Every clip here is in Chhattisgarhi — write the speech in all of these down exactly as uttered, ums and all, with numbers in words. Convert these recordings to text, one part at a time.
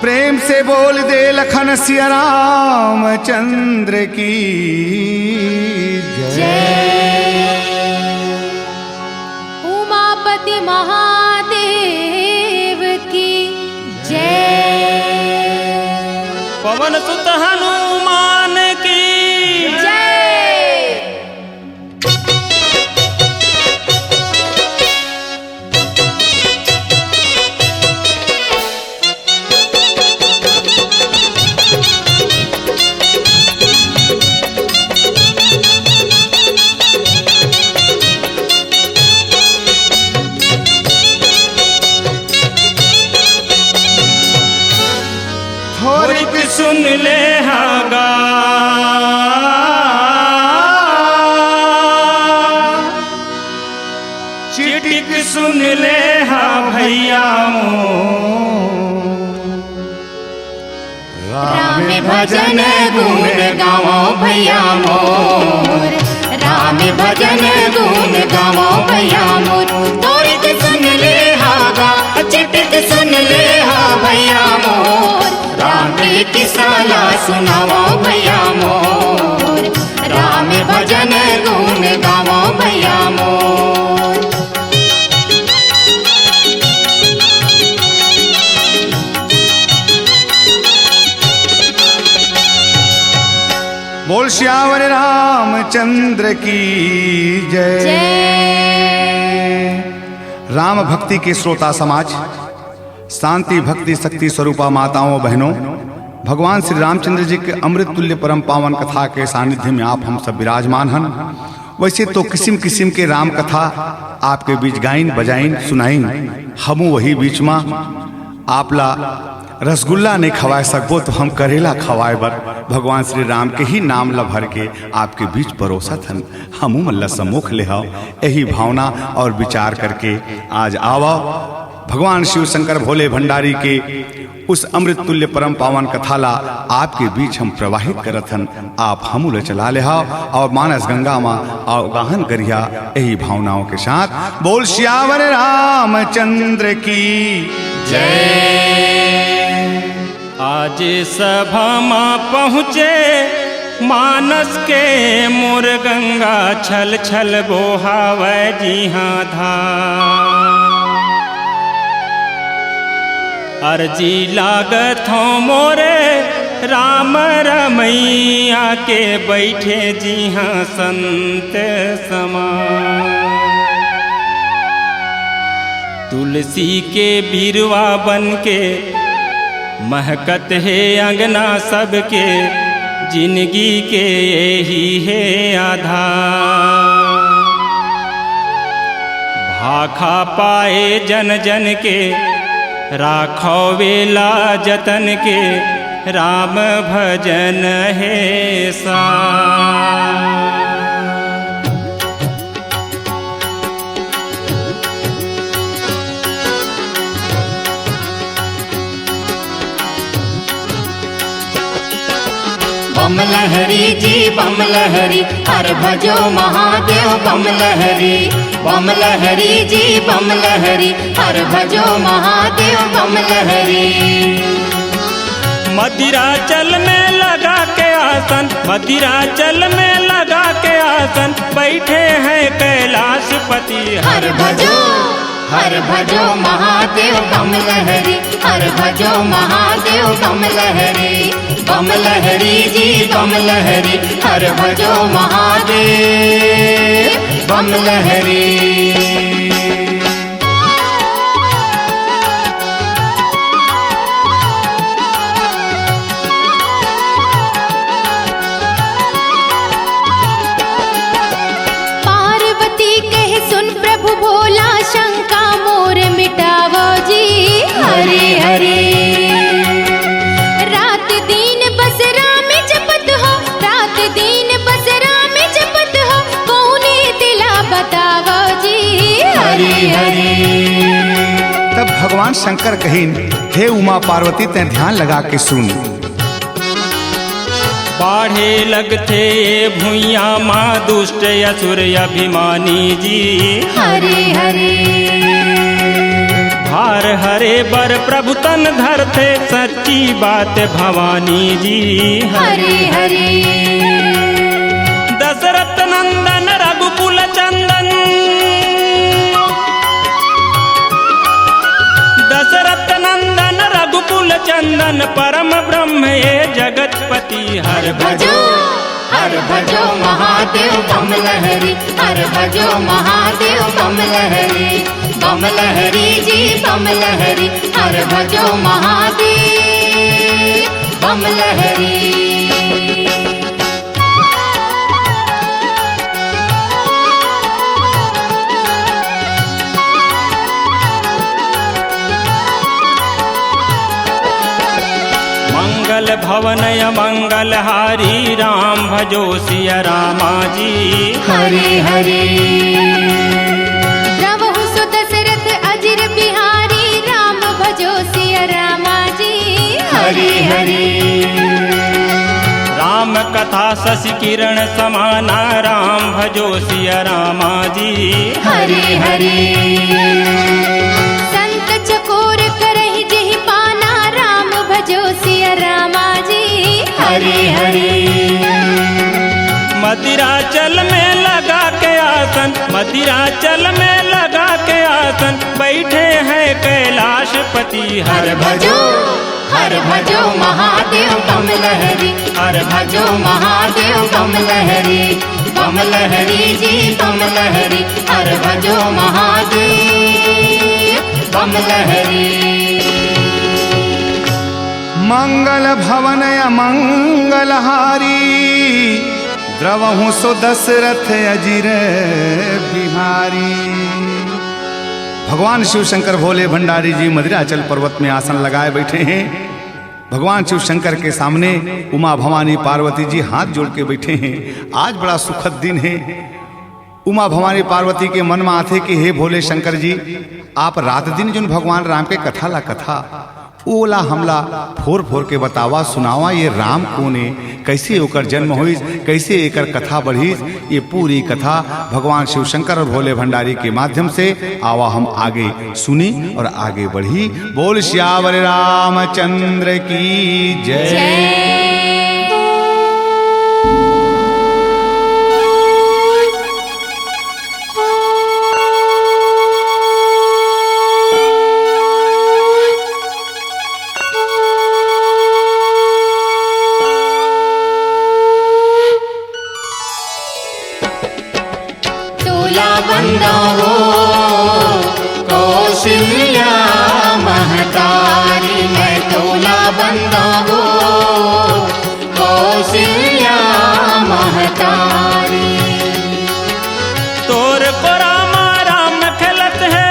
प्रेम से बोल दे लखन सिया रामचंद्र की जय। जय। उमापति महादेव की जय। पवन सुत हनुमान की जय। थोरिक सुन ले हागा, चिटिक सुन ले हा भैया मोर। राम भजन गुण गावो भैया मोर, राम भजन गुण गावो भैया मोर। थोरिक सुन ले हागा, चिटिक सुन ले हा भैया मोर, राम के किस्सा ला सुनावो भैया मोर, राम भजन गुण गावो भैया मोर। बोल सियावर रामचंद्र की जय। जय। राम भक्ति के श्रोता समाज, शांति भक्ति शक्ति स्वरूपा माताओं बहनों, भगवान श्री रामचंद्र जी के अमृत तुल्य परम पावन कथा के सानिध्य में आप हम सब विराजमान हन। वैसे तो किसिम किसिम के राम कथा आपके बीच गाइन बजाइन सुनाइन, हमू वही बीच मा आप ला रसगुल्ला नहीं खवाए सकबो तो हम करेला खवाए बर भगवान श्री राम के ही नाम ला भर के आपके बीच परोसत हन। हमू मन ला सम्मुख ले हव, यही भावना और विचार करके आज आवव भगवान शिव शंकर भोले भंडारी के उस अमृत तुल्य परम पावन कथा ला आपके बीच हम प्रवाहित करत हन। आप हमू ला चला ले हव और मानस गंगा मा अवगाहन करिहा यही भावनाओं के साथ। बोल सियावर रामचंद्र की जय। आज सभा मा पहुँचे मानस के मोर गंगा, छल छल बोहावय जिहाँ धार। अरजी लागत हौं मोरे राम रमैया के, बैठे जिहाँ संत समान। तुलसी के बिरवा बन के महकत हे अंगना सबके, जिनगी के यही हे आधार। भाखा पाए जन जन के, राखो वेला जतन के, राम भजन हे सा। बम लहरी जी बम लहरी, हर भजो महादेव बम लहरी। बम लहरी जी बम लहरी, हर भजो महादेव बम लहरी। मदिराचल में लगा के आसन, मदिराचल में लगा के आसन, बैठे हैं कैलाशपति। हर भजो, हर भजो महादेव बम लहरी, हर भजो महादेव बम लहरी। बम लहरी जी बम लहरी, हर भजो महादेव बम लहरी। पार्वती कहे सुन प्रभु भोला, शंका मोर मिटावो जी। हरे हरे। रात दिन बस राम जपत हो, रात दिन बस राम जपत हो, कौने दिला बतावो जी। हरे हरे। तब भगवान शंकर कहिन, हे उमा पार्वती, तैं ध्यान लगा के सुन। बाढ़े लगथे ये भुइयां मा दुष्ट असुर अभिमानी जी। हरे हरे। भार हरे बर प्रभु तन धरथे, सच्ची बात भवानी जी। हरे हरे। दशरथ नंदन रघुकुल चंदन, दशरथ नंदन रघुकुल चंदन, परम ब्रह्म ये जगतपति। हर भजो, हर भजो महादेव बम लहरी, हर भजो महादेव बम लहरी, बम लहरी जी बम लहरी, हर भजो महादेव बम लहरी। मंगल भवन अमंगल हारी, राम भजो सिया रामा जी। हरे हरे। द्रवहु सो दशरथ अजिर बिहारी, राम भजो सिया रामा जी। हरे हरे। राम कथा शशि किरण समाना, राम भजो सिया रामा जी। हरे हरे। संत चकोर करहि जेहि पाना, राम भजो सिया रामा जी। हरे हरे। मदिराचल में लगा के आसन, मदिराचल में लगा के आसन, बैठे हैं कैलाशपति। हर भजो, हर भजो महादेव बम लहरी, हर भजो महादेव बम लहरी, बम लहरी जी बम लहरी, हर भजो महादेव बम लहरी। मंगल भवन अमंगल हारी, द्रवहु सो दशरथ अजिर बिहारी। भगवान शिव शंकर भोले भंडारी जी मदिराचल पर्वत में आसन लगाए बैठे हैं। भगवान शिव शंकर के सामने उमा भवानी पार्वती जी हाथ जोड़ के बैठे हैं। आज बड़ा सुखद दिन है। उमा भवानी पार्वती के मन में आथे कि हे भोले शंकर जी, आप रात दिन जोन भगवान राम के कथा ला कथा, ओला हमला फोर फोर के बतावा, सुनावा, ये राम कोन ए, कैसे ओकर जन्म होइस, कैसे एकर कथा बढ़िस, ये पूरी कथा भगवान शिव शंकर और भोले भंडारी के माध्यम से आवा हम आगे सुनी और आगे बढ़ी। बोल सियावर रामचंद्र की जय। जय। तोला बंदा हो कौशल्या महतारी, मैं तोला बंदा हो कौशल्या महतारी। तोर कोरा मा राम खेलत हे,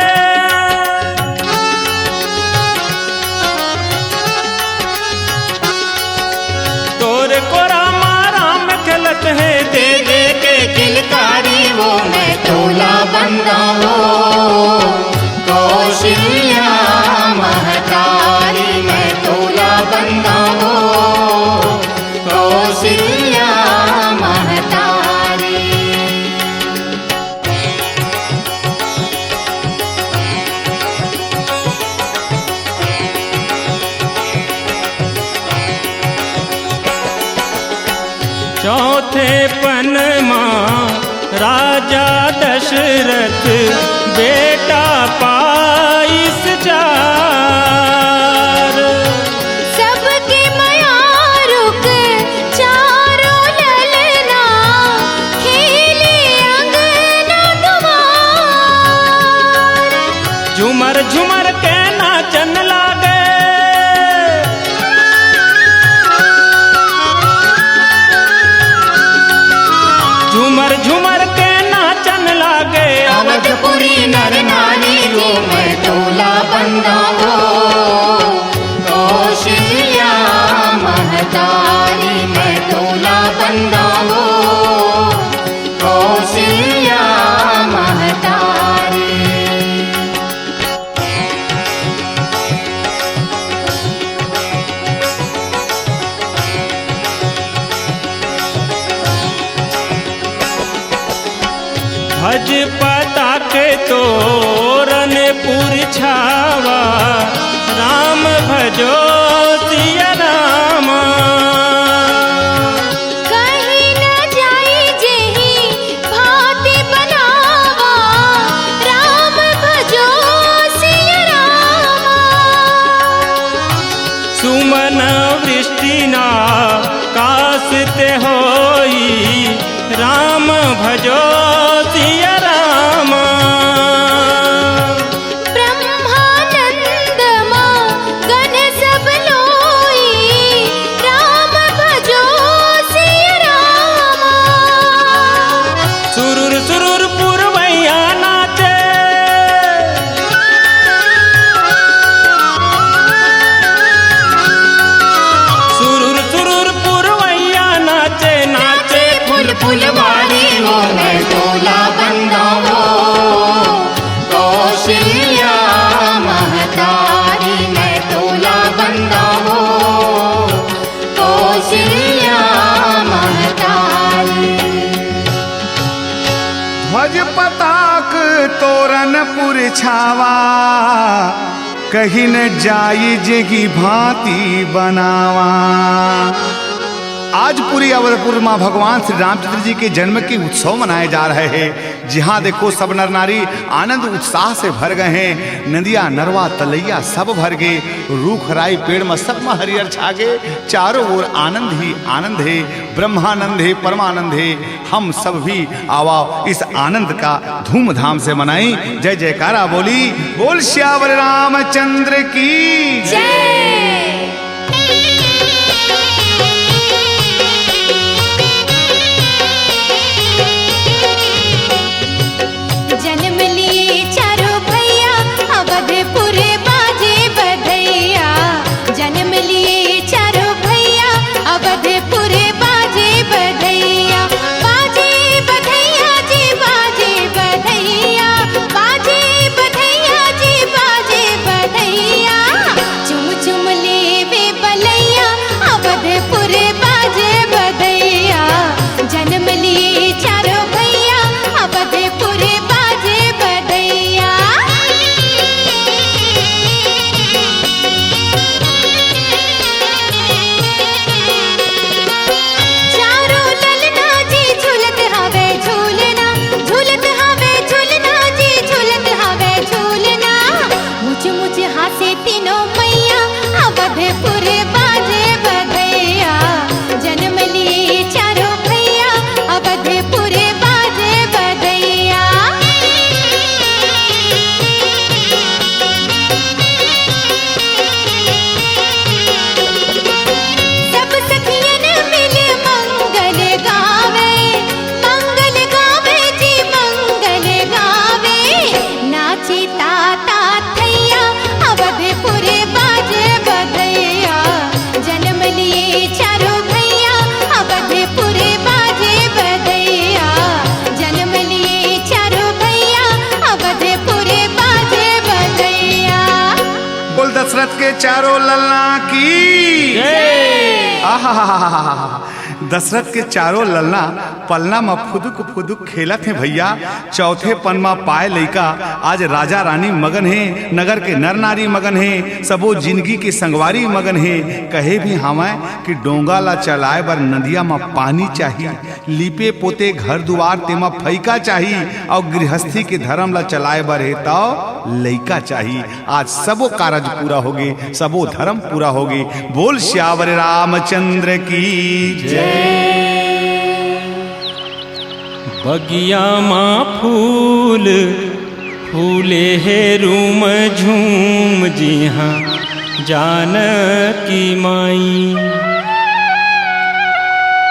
तोर कोरा मा राम खेलत हे, दे दे के किलकारी वो मैं तोला बंदा हो कौशल्या महतारी, मैं तोला बंदा हो कौशल्या महतारी। चौथे पन मा राजा दशरथ बेटा पाइस चार। सबके मयारुक चारों ललना खेले अंगना दुआर। झुमर झुमर के नाचन लागे, झुमर झुमर के नाचन लागे। अवधपुरी नर नारी वो मैं तोला बंदा हो कौशल्या महतारी, मैं तोला बंदा हो कौशल्या महतारी। भज पता के तो ते होई, राम भजो सिया रामा। ब्रह्मानंद मा गन सब लोई, राम भजो सिया रामा। सुरुर सुरुर पुरवैया नाचे, सुरुर सुरुर पुरवैया नाचे, नाचे फूल फुलवारी। मोर टोला बंदा हो, कौशल्या महतारी, मैं टोला बंदा हो, कौशल्या महतारी। ध्वज पताक तोरन पुरछावा, कहीं न जाई जेगी भांति बनावा। आज पुरी अवधपुर मां भगवान श्री रामचंद्र जी के जन्म के उत्सव मनाए जा रहे हैं। जहां देखो सब नर नारी आनंद उत्साह से भर गए हैं। नदिया नरवा तलैया सब भर गए, रूख राई पेड़ में सब में हरियर छागे, चारों ओर आनंद ही आनंद है, ब्रह्मानंद है, परमानंद है। हम सब भी आवा इस आनंद का धूमधाम से मनाई। जय जयकारा बोली, बोल सियावर रामचंद्र की। जय। जन्म लिए चारों भैया, अवधपुर बाजे बधैया। जन्म लिए चारों भैया, अवधपुर बाजे बधैया। बाजे बधैया जी, बाजे बधैया, बाजे बधैया जी, बाजे बधैया। चुम चुम लेवे बलैया, अवधपुर बाजे बधैया। जन्म लिए चारों भैया, अवधपुर बाजे बधैया। चारों ललना जी झूलत हवे झूलना, झूलत हवे झूलना जी, झूलत हवे झूलना। मुच मुच हासे तीनों मैया, अवधपुर बाजे बधैया। जन्म लिए चारों भैया, अवधपुर बाजे बधैया। सब सखियन मिल मंगल गावे, मंगल गावे जी मंगल गावे। नाचे ताता थैया, अवधपुर बाजे बधैया। जन्म लिए चारों भैया, अवधपुर बाजे बधैया। जन्म लिए चारों भैया, अवधपुर बाजे बधैया। बोल दशरथ के चारों ललना की। जय। आहा, दशरथ के चारों ललना पलना म फुदुक फुदुक खेलत हे भैया। चौथे पन म पाए लइका आज राजा रानी मगन हे, नगर के नर नारी मगन हे, सबो जिनगी के संगवारी मगन हे। कहे भी हावय कि डोंगा ला चलाए बर नदिया म पानी चाही, लीपे पोते घर दुवार तेमा फइका चाही, अउ गृहस्थी के धरम ला चलाए बर हे तव लइका चाही। आज सबो कारज पूरा होगे, सबो धरम पूरा होगे। बोल सियावर रामचंद्र की जय। बगिया मा फूल फूले हे रूम झूम जिहाँ जानकी माई।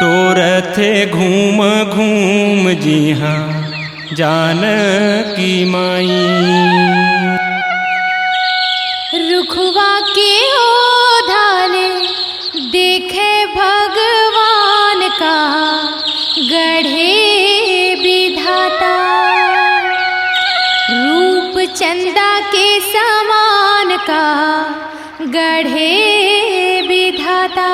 टोरथे घूम घूम जिहाँ जानकी माई। रुखवा के ओधा ले देखे भगवान का गढ़े विधाता। रूप चंदा के समान का गढ़े विधाता।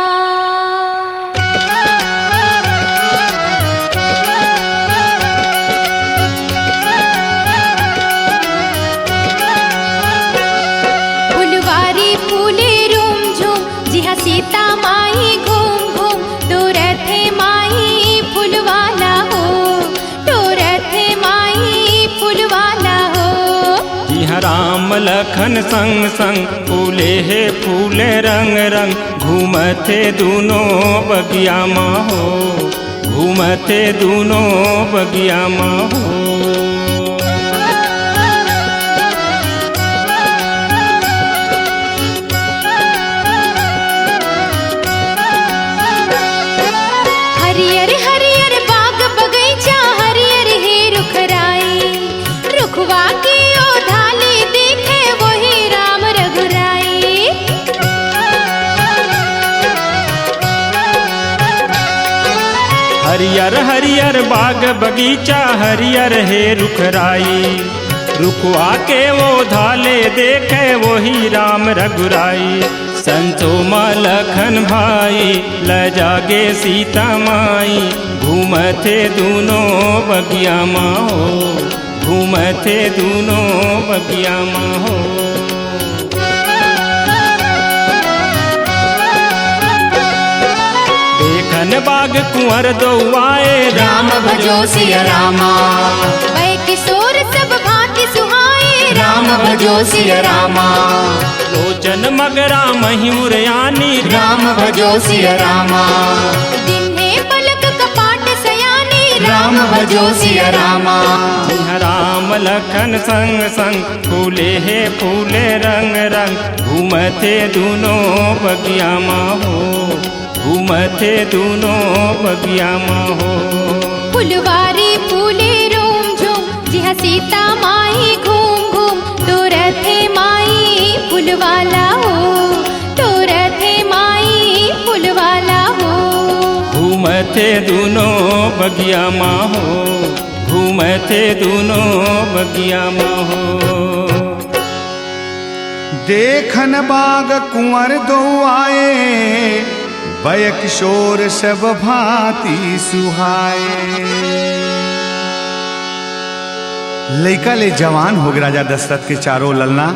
फुलवारी फूले रूम झूम, जिहाँ सीता माई घूम घूम। टोरथे माई फुलवाला हो, टोरथे माई फुलवाला हो। जिहाँ राम लखन संग संग फूले हे फूल रंग रंग, घूमथे दूनो बगिया मा हो, घूमथे दूनो बगिया मा हो। हरियर हरियर बाग बगैचा, हरियर हे रुखराई। रुखवा के ओधाले देखे वही राम रघुराई। हरियर हरियर बाग बगीचा, हरियर हे रुखराई। रुखवा के ओधाले देखे वही राम रघुराई। संतो मा लखन भाई, लजागे सीता माई, घूमथे दूनो बगिया मा हो, घूमथे दूनो बगिया मा हो। देखन बाग कुंवर दो आए, राम भजो सिया रामा। बै किशोर सब भांति सुहाए, राम भजो सिया रामा। लोचन मगरा मयूर यानी, राम भजो सिया रामा। दिन्हे पलक कपाट सयानी, राम भजो सिया रामा। इहाँ राम लखन संग संग, फूले हे फूले रंग रंग, घूमथे दूनो बगिया मा हो, घूमथे दूनो बगिया मा हो। फुलवारी फूले रोम झोम, जिहाँ सीता माई घूम घूम, तोरथे माई फुलवाला हो, तोरथे माई फुलवाला हो। घूमथे दूनो बगिया मा हो, घूमथे दूनो बगिया मा हो। देखन बाग कुंवर दो आए, बै किशोर सब भांति सुहाए। लइका ले जवान हो गए राजा दशरथ के चारों ललना।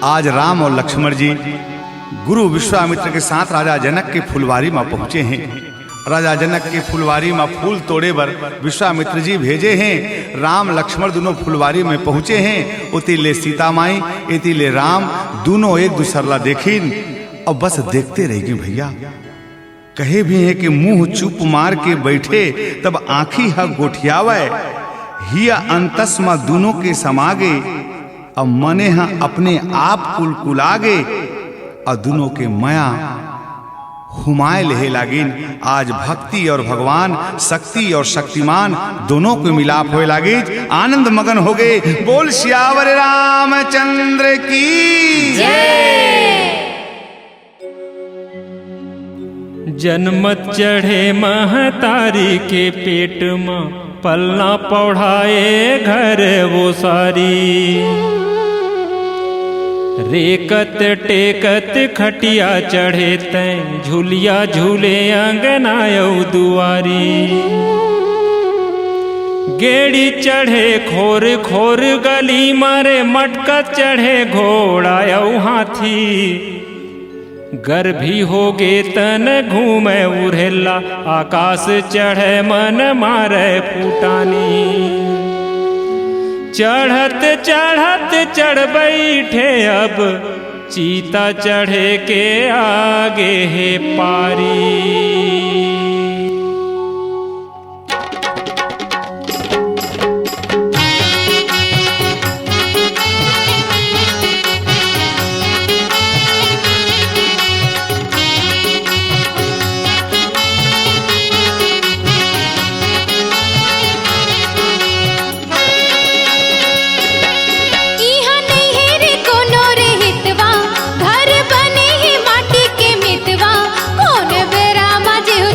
आज राम और लक्ष्मण जी गुरु विश्वामित्र के साथ राजा जनक के फुलवारी मा पहुंचे हैं। राजा जनक के फुलवारी मा फूल तोड़े बर विश्वामित्र जी भेजे हैं। राम लक्ष्मण दूनो फुलवारी में पहुंचे हैं। ओती ले सीता माई, एती ले राम, दूनो एक दूसर ला देखिन अउ बस देखते रह गए भैया। कहे भी हैं कि मुंह चुप मार के बैठे, तब आंखी ह गोठियावय। हिया अंतस मा दूनो के समा गे, अब मने ह अपने आप कुलकुला गे, अउ दूनो के मया हुमाय लेहे लागिन। आज भक्ति और भगवान, शक्ति और शक्तिमान दोनों के मिलाप होए लागिस। आनंद मगन हो गए। बोल सियावर रामचंद्र की जय। जनमत चढ़े महतारी के पेट म, पलना पौढ़ाए घर वो सारी। रेकत टेकत खटिया चढ़े तैं, झुलिया झूले अंगना अउ दुआरी। गेड़ी चढ़े खोर खोर गली म रे, मटकत चढ़े घोड़ा अउ हाथी। गर्भी होगे तन घूमे उरेला, आकाश चढ़े मन मारे फुटानी। चढ़त चढ़त चढ़ बैठे अब, चीता चढ़े के आगे हे पारी। इहाँ नइ हे रे कोनो रे हितवा, घर बने हे माटी के मितवा। कोन बेरा मा जीव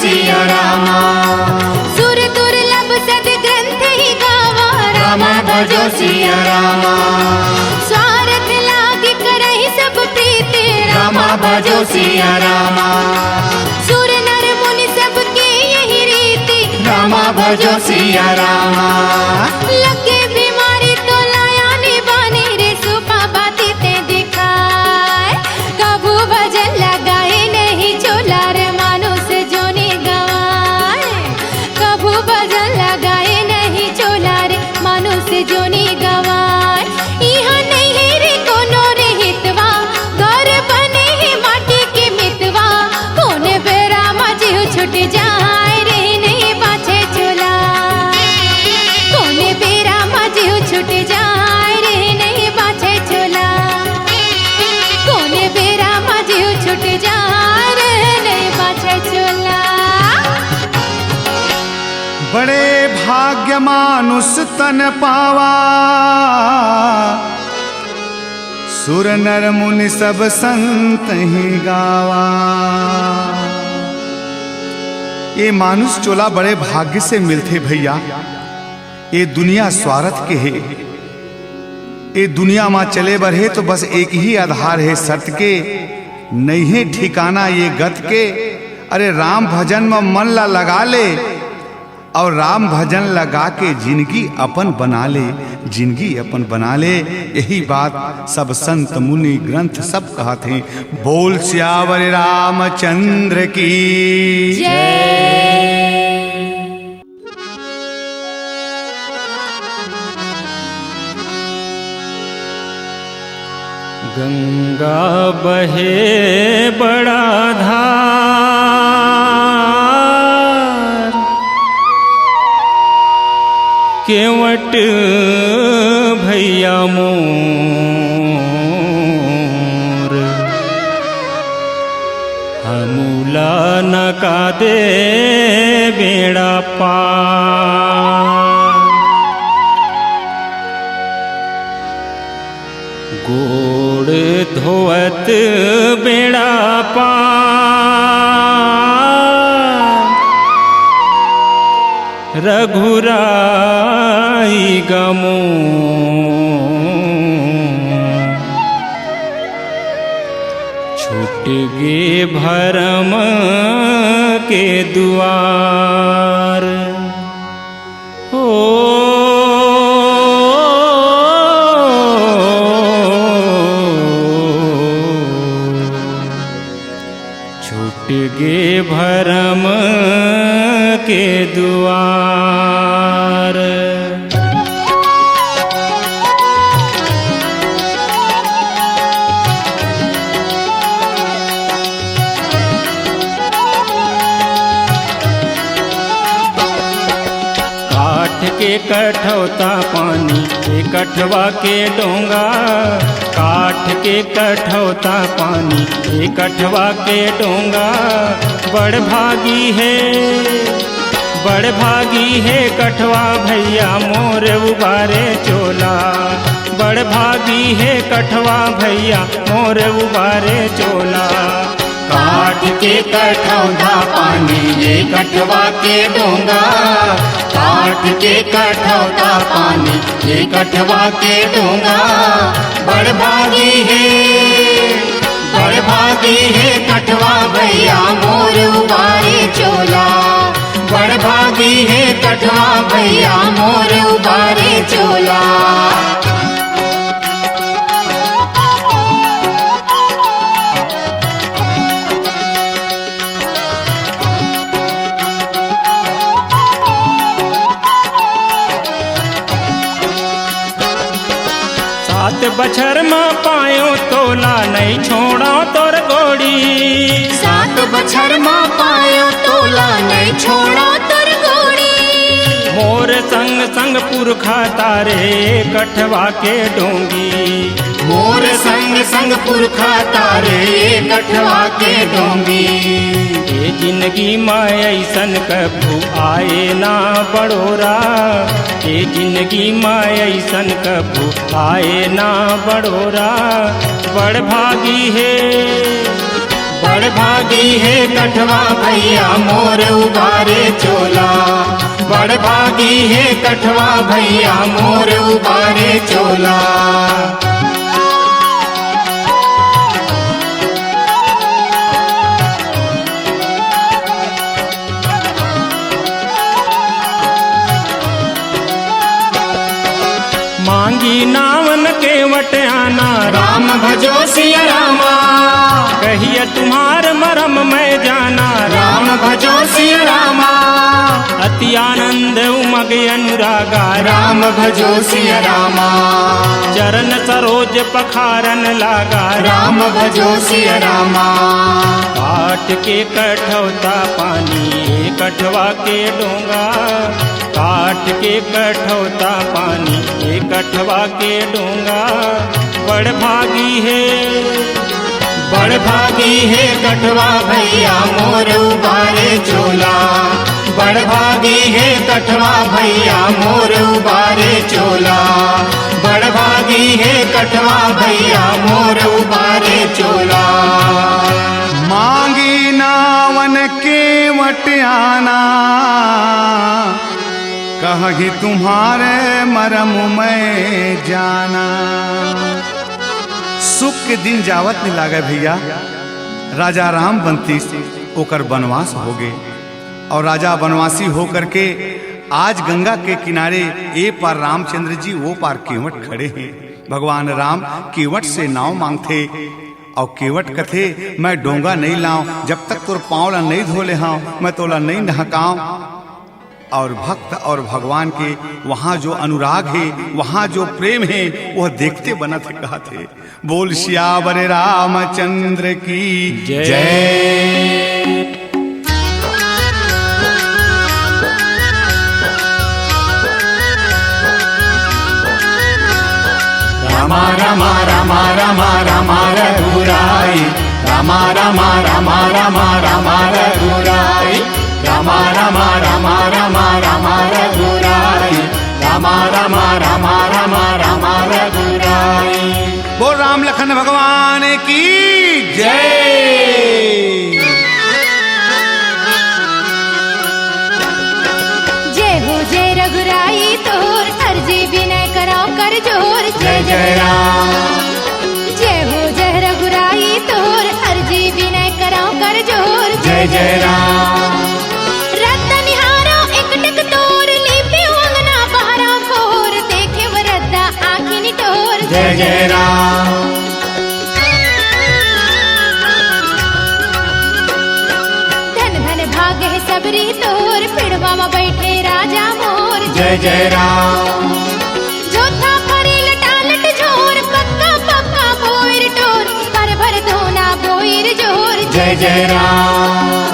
सिया रामा। सुर दुर्लभ सद ग्रंथ ही गावा, रामा भजो सिया रामा। स्वार्थ लाग करहि सब प्रीति, रामा भजो सिया रामा। सुर नर मुनि सबके यही रीति, रामा भजो सिया रामा। लगे बीमारी तो लाया निबानी रे, सुपा बाती ते दिखाए। कभू भजन लगाए नहीं चोला रे, मानुष जोनी गवाए। कभू भजन लगाए नहीं चोला रे, मानुष जोनी गवाए। इहाँ नहीं हे रे कोनो रे हितवा, घर बने हे माटी के मितवा। कोने बेरा मा जीव छूट जाए रे, नहीं बाँचे चोला। कोने बेरा मा जीव छूट जाए रे, नहीं बाँचे चोला। कोने बेरा मा जीव छूट जाए रे, नहीं बाँचे चोला। बड़े भाग्य मानुष तन पावा, सुर नर मुनि सब संत ही गावा। ये मानुष चोला बड़े भाग्य से मिलथे भैया। ये दुनिया स्वार्थ के हे। ये दुनिया मा चले बर हे तो बस एक ही आधार हे सत के, नइ हे ठिकाना ये गत के। अरे राम भजन म मन ला लगा ले, अउ राम भजन लगा के जिनगी अपन बना ले, जिनगी अपन बना ले। यही बात सब संत मुनि ग्रंथ सब कहत हे। बोल सियावर रामचंद्र की जय। गंगा बहे बड़ा धार, केवट भैया मोर, हमू ला नका दे बेड़ा पार। गोड़ धोवत बेड़ा पार, रघुराई गमो छूट गे भरम के दुआर। ओ छूट गे भरम के दुआर। काठ के कठौता पानी, ए कठवा के डोंगा। काठ के कठौता पानी, ए कठवा के डोंगा। बड़ भागी हे, बड़ भागी हे कठवा भैया मोर उबारे चोला। बड़ भागी हे कठवा भैया मोर उबारे चोला। काठ के कठौता पानी, ए कठवा के डोंगा। काठ के कठौता पानी, ए कठवा के डोंगा। बड़ भागी हे, बड़ भागी हे कठवा भैया मोर उबारे चोला। बड़ भागी हे कठवा भैया मोर उबारे चोला। सात बछर म पायो तोला, नइ छोड़ो तोर गोड़ी। सात बछर म पायो तोला, नइ छोड़ो तोर गोड़ी। मोर संग संग पुरखा तारे कठवा के डोंगी। मोर संग संग पुरखा तारे कठवा के डोंगी। ए जिनगी म अइसन कभू आए ना बड़ोरा, ए जिनगी म अइसन कभू आए ना बड़ोरा। बड़ भागी हे, बड़ भागी हे कठवा भैया मोर उबारे चोला, बड़ भागी हे कठवा भैया मोर उबारे चोला। मांगी नावन केवट आना, राम भजो सिया रामा। कहिया तुम्हार मरम मैं जाना, राम भजो सिया रामा। अति आनंद उमग अनुरागा, राम भजो सिया रामा। चरण सरोज पखारन लागा, राम भजो सिया रामा। काट के कठौता पानी, ए कठवा के डोंगा, काट के कठौता पानी, ए कठवा के डोंगा। बड़ भागी हे, बड़ भागी हे कठवा भैया मोर उबारे चोला, बड़ भागी हे कठवा भैया मोर उबारे चोला, बड़ भागी हे कठवा भैया मोर उबारे चोला। मांगी नावन केवट आना, कहिया तुम्हार मरम मैं जाना। सुख के दिन जावत नइ लागे भैया, राजा राम बनतीस, ओकर बनवास होगे। अउ राजा बनवासी होकर के आज गंगा के किनारे ए पार रामचंद्र जी, ओ पार केवट खड़े हे। भगवान राम केवट से नाव मांगथे अउ केवट कथे, "मैं डोंगा नइ लांव, जब तक तोर पांव ला नइ धो ले हंव, मैं तोला नइ नहकांव।" अउ भक्त अउ भगवान के वहां जो अनुराग हे, वहां जो प्रेम हे, वह देखते बनत हे, कहत हे। बोल सियावर रामचंद्र की जय। जय। रामा रामा रामा रामा रामा रघुराई। रामा रामा रामा रामा रामा रघुराई। रामा रामा रामा रामा रामा रघुराई। रामा रामा रामा रामा रामा रघुराई। बोल राम लखन भगवान की जय। जय हो जय रघुराई तोर, अर्जी विनय करंव कर जोर। जय जय राम। जय हो जय रघुराई तोर, अर्जी विनय करंव कर जोर। जय जय राम। रद्दा निहारंव एकटक तोर, लीपेंव अंगना बहरंव खोर, देखेंव रद्दा आंखी निटोर। जय जय राम। धन धन भाग हे सबरी तोर, पीड़वा म बइठे राजा मोर। जय जय राम। जोथा फरी लटालट झोर, पक्का पक्का बोइर टोर, भर भर धोना बोइर जोर। जय जय राम।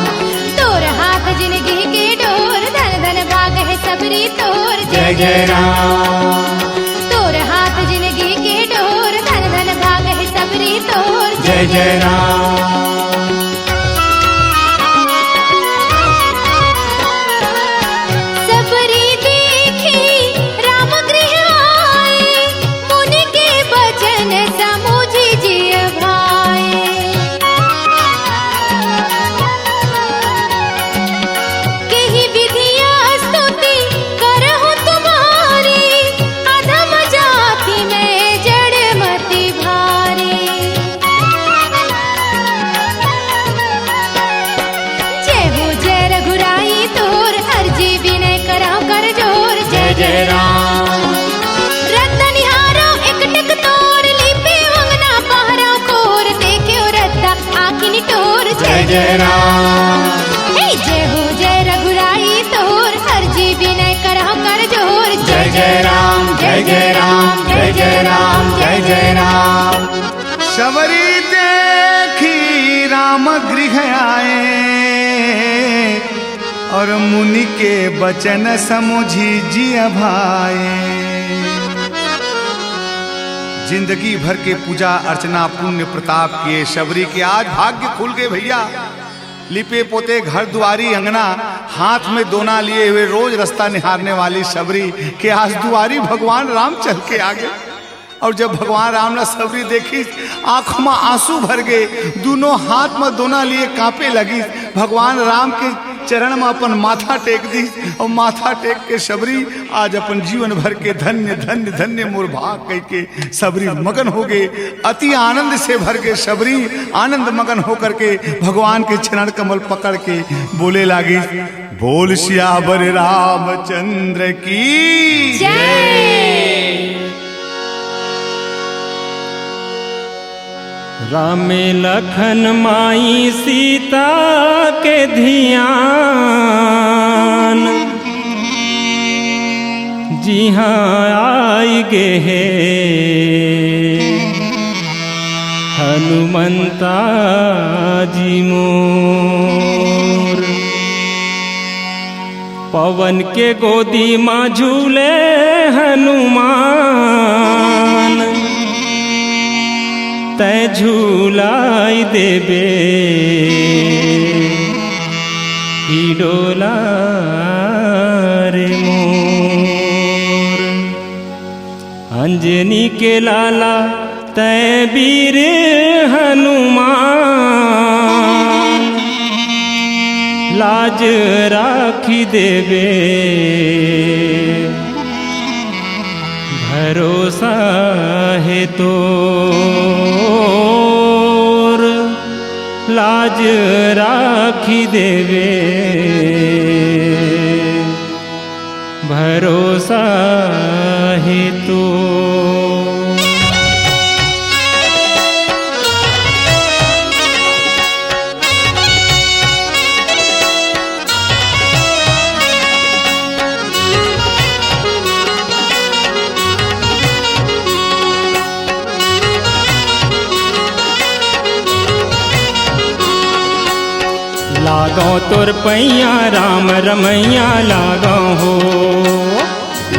तोर हाथ जिनगी के डोर, धन धन भाग हे सबरी तोर। जय जय राम। तोर हाथ जिनगी के डोर, धन धन भाग हे सबरी तोर। जय जय राम। सबरी देखी राम गृह आए, मुनि के बचन समुझि जिय भाए। केहि विधिया स्तुति करहु तुम्हारी, अधम जाति में जड़ मति भारी। जय हो जय रघुराई तोर, अर्जी विनय करंव कर जोर। जय जय राम। रद्दा निहारंव एकटक तोर, लीपेंव अंगना बहरंव खोर, देखेंव रद्दा आंखी निटोर। जय जय राम। हे जय हो जय रघुराई तोर, अर्जी विनय करंव कर जोर। जय जय राम, जय जय राम, जय जय राम, जय जय राम। सबरी देखी राम गृह आए, अउ मुनि के बचन समुझि जिय भाए। जिंदगी भर के पूजा अर्चना, पुण्य प्रताप के सबरी के आज भाग्य खुल गे भैया। लिपे पोते घर दुआरी अंगना, हाथ में दोना लिए हुए रोज रस्ता निहारने वाली सबरी के आज दुआरी भगवान राम चल के आ गे। अउ जब भगवान राम ला सबरी देखिस, आँख म आँसू भर गे, दूनों हाथ म दोना लिए काँपे लगिस। भगवान राम के चरण म अपन माथा टेक दिस अउ माथा टेक के सबरी आज अपन जीवन भर के धन्य, धन्य, धन्य मोर भाग कहिके सबरी मगन हो गे। अति आनंद से भर के सबरी आनंद मगन होकर के भगवान के चरण कमल पकड़ के बोले लागिस, बोल सियावर रामचंद्र की जय। रामे लखन माई सीता के धियान, जिहाँ आई गे हे हनुमंता जी मोर। पवन के गोदी मा झूले हनुमान, तै झूलाई देबे ई डोला रे मोर। अंजनी के लाला तै वीर हनुमान, लाज राखी देबे भरोसा हे तोर, लाज राखी देबे भरोसा हे तो। लागो तोर पैया राम रमैया लागो हो।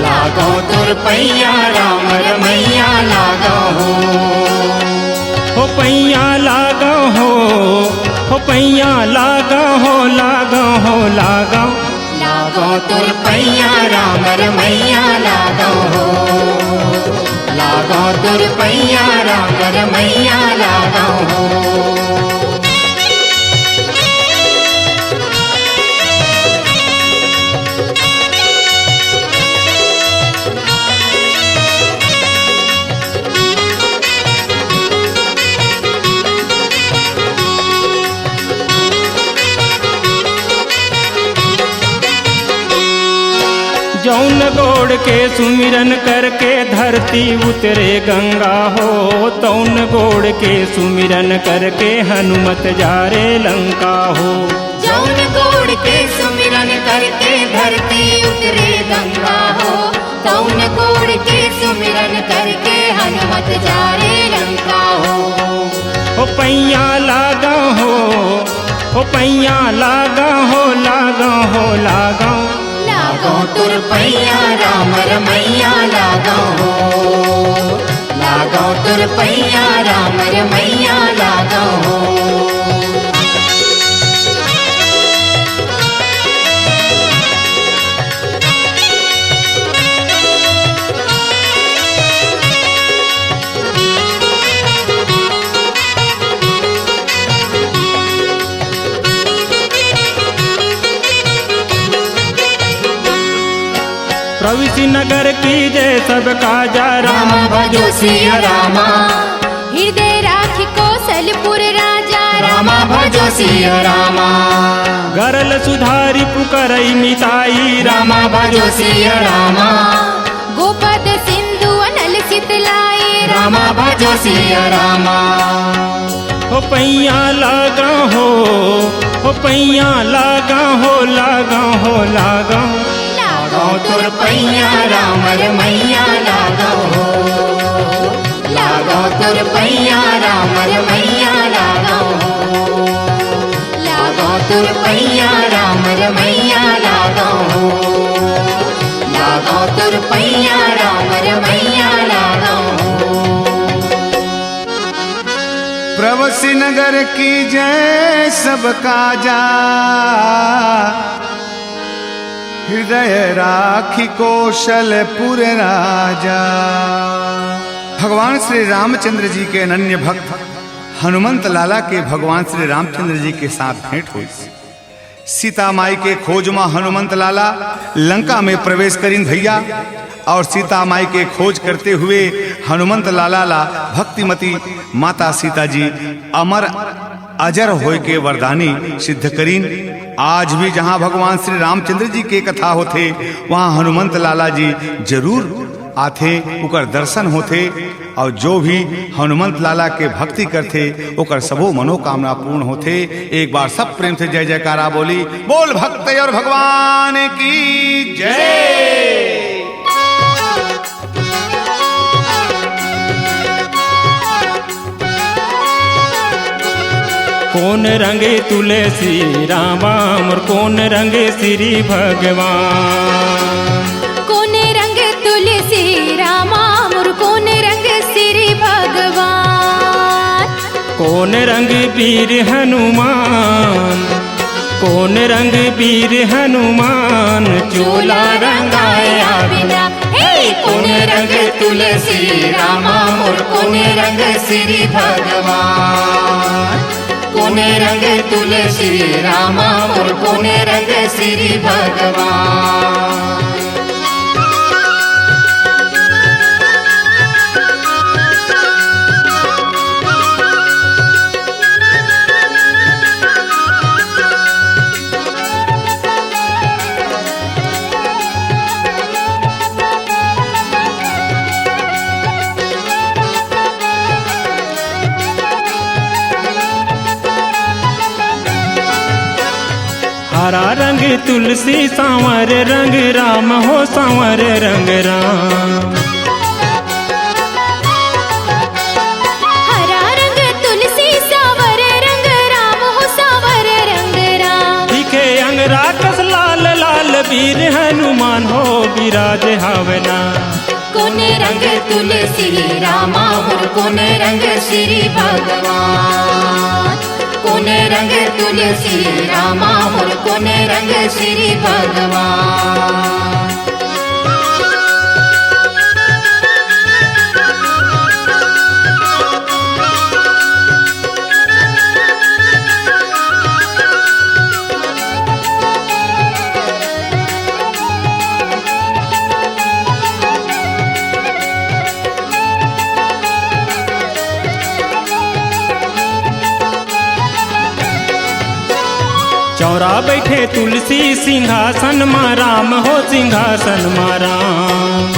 लागो तोर पैया राम रमैया लागो हो। हो पैया लागो हो, हो पैया लागो हो, लागो हो, लागो। लागो तोर पैया राम रमैया लागो हो। लागो तोर पैया राम रमैया लागो हो। जौन गोड़ के सुमिरन करके धरती उतरे गंगा हो, तौन गोड़ के सुमिरन करके हनुमत जा रे लंका हो। जौन गोड़ के सुमिरन करके धरती उतरे गंगा हो, तौन गोड़ के सुमिरन करके हनुमत जा रे लंका हो। हो पैया लागा हो, हो पैया लागा हो, लागा हो, लागा। लागो तोर पैया राम रमैया लागो हो। लागो तोर पैया राम रमैया लागो हो। प्रवेश नगर की जय सबका जा राम। रामा भजो सिया रामा। हृदय राखी कौशलपुर राजा रामा। रामा भजो सिया रामा। गरल सुधारी पुकरई मिताई रामा। रामा भजो सिया रामा। गोपद सिंधु अनल सितलाई रामा। रामा भजो सिया रामा। हो पैया लागा हो, हो पैया लागा हो, लागा हो, लागा। लागो तोर पैया राम रमैया लागो हो। लागो तोर पैया राम रमैया लागो हो। लागो तोर पैया राम रमैया लागो हो। लागो तोर पैया राम रमैया लागो हो। प्रवसी नगर की जय सबका जा। हृदय राखी कौशलपुर राजा। भगवान श्री रामचंद्र जी के अनन्य भक्त हनुमंत लाला के भगवान श्री रामचंद्र जी के साथ भेंट होइस। सीता माई के खोज म हनुमंत लाला लंका में प्रवेश करिन भैया, और सीता माई के खोज करते हुए हनुमंत लाला ला भक्तिमती माता सीता जी अमर अजर होय के वरदानी सिद्ध करिन। आज भी जहाँ भगवान श्री रामचंद्र जी के कथा होथे, वहाँ हनुमंत लाला जी जरूर आथे, ओकर दर्शन होथे, और जो भी हनुमंत लाला के भक्ति करथे, ओकर सबो मनोकामना पूर्ण होथे। एक बार सब प्रेम से जय जयकारा बोली, बोल भक्त और भगवान की जय। कोन रंग तुलसी रामा मोर, कोन रंग श्री भगवान। कोन रंग तुलसी रामा मोर, कोन रंग श्री भगवान। कोन रंग वीर हनुमान, कोन रंग वीर हनुमान, चोला रंगाया बिना। हे कोन रंग तुलसी रामा मोर, कोन रंग श्री भगवान। कोन रंग तुलसी रामा मोर, कोन रंग श्री भगवान। हरा रंग तुलसी सांवर रंग राम हो, सांवर रंग राम। हरा रंग तुलसी सांवर रंग राम हो, सांवर रंग राम। दिखे अंग राक्षस लाल लाल, वीर हनुमान हो विराज हवना। कोन रंग तुलसी रामा मोर, कोन रंग श्री भगवान। कोन रंग तुलसी रामा मोर, कोन रंग श्री भगवान। चौरा बैठे तुलसी सिंहासन मा राम हो, सिंहासन मा राम।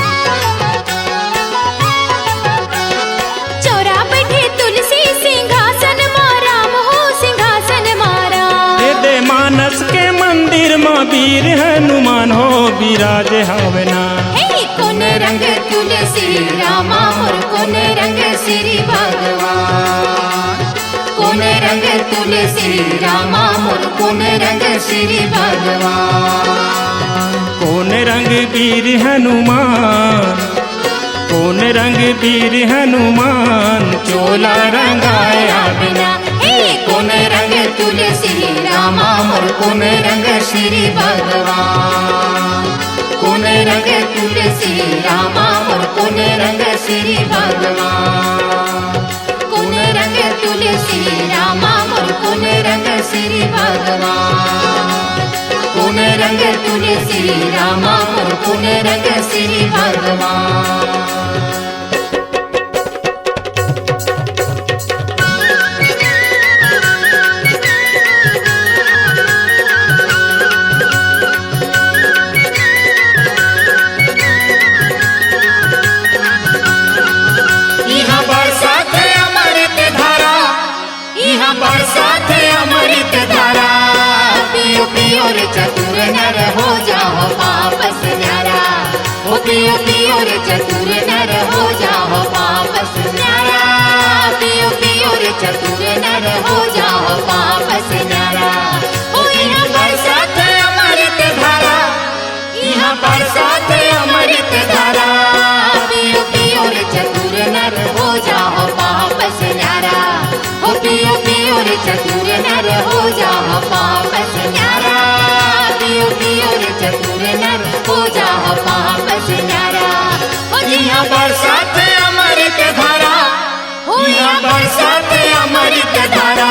चौरा बैठे तुलसी सिंहासन मा राम हो, सिंहासन मा राम। दे दे मानस के मंदिर मा वीर हनुमान हो विराज हवना। हे कोन रंग तुलसी रामा मोर, कोन रंग श्री भगवान। कोन रंग तुलसी रामा मोर, कोन रंग श्री भगवान। कोन रंग वीर हनुमान, कोन रंग वीर हनुमान, चोला रंगाया बिना। हे कोन रंग तुलसी रामा मोर, कोन रंग श्री भगवान। कोन रंग तुलसी रामा मोर, कोन रंग श्री भगवान। कोन रंग तुलसी रामा मोर, कोन रंग श्री भगवान। कोन रंग तुलसी रामा मोर, कोन रंग श्री भगवान। इहाँ बरसात अमृत धारा, इहाँ बरसात अमृत धारा। पियो पियो रे चतुर नर, हो जाओ पाप से न्यारा। ओ पियो पियो रे चतुर नर, हो जाओ पाप से न्यारा। पियो पियो रे चतुर नर, हो जाओ पाप से न्यारा। ओ इहाँ बरसात अमृत धारा, इहाँ बरसात अमृत धारा। पियो पियो रे चतुर नर, हो जाओ पाप से न्यारा। हो पियो पियो रे चतुर नर, हो जाओ पाप से न्यारा। पियो पियो रे चतुर नर, हो जाओ पाप से न्यारा। हो जिहाँ बरसात अमृत बरसात अमृत धारा,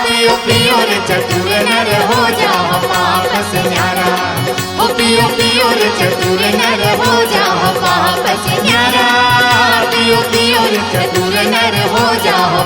पियो पियो रे चतुर नर, हो जाओ पाप से न्यारा। ओ पियो पियो रे चतुर नर, हो जाओ पाप से न्यारा। पियो पियो रे चतुर नर, हो जाओ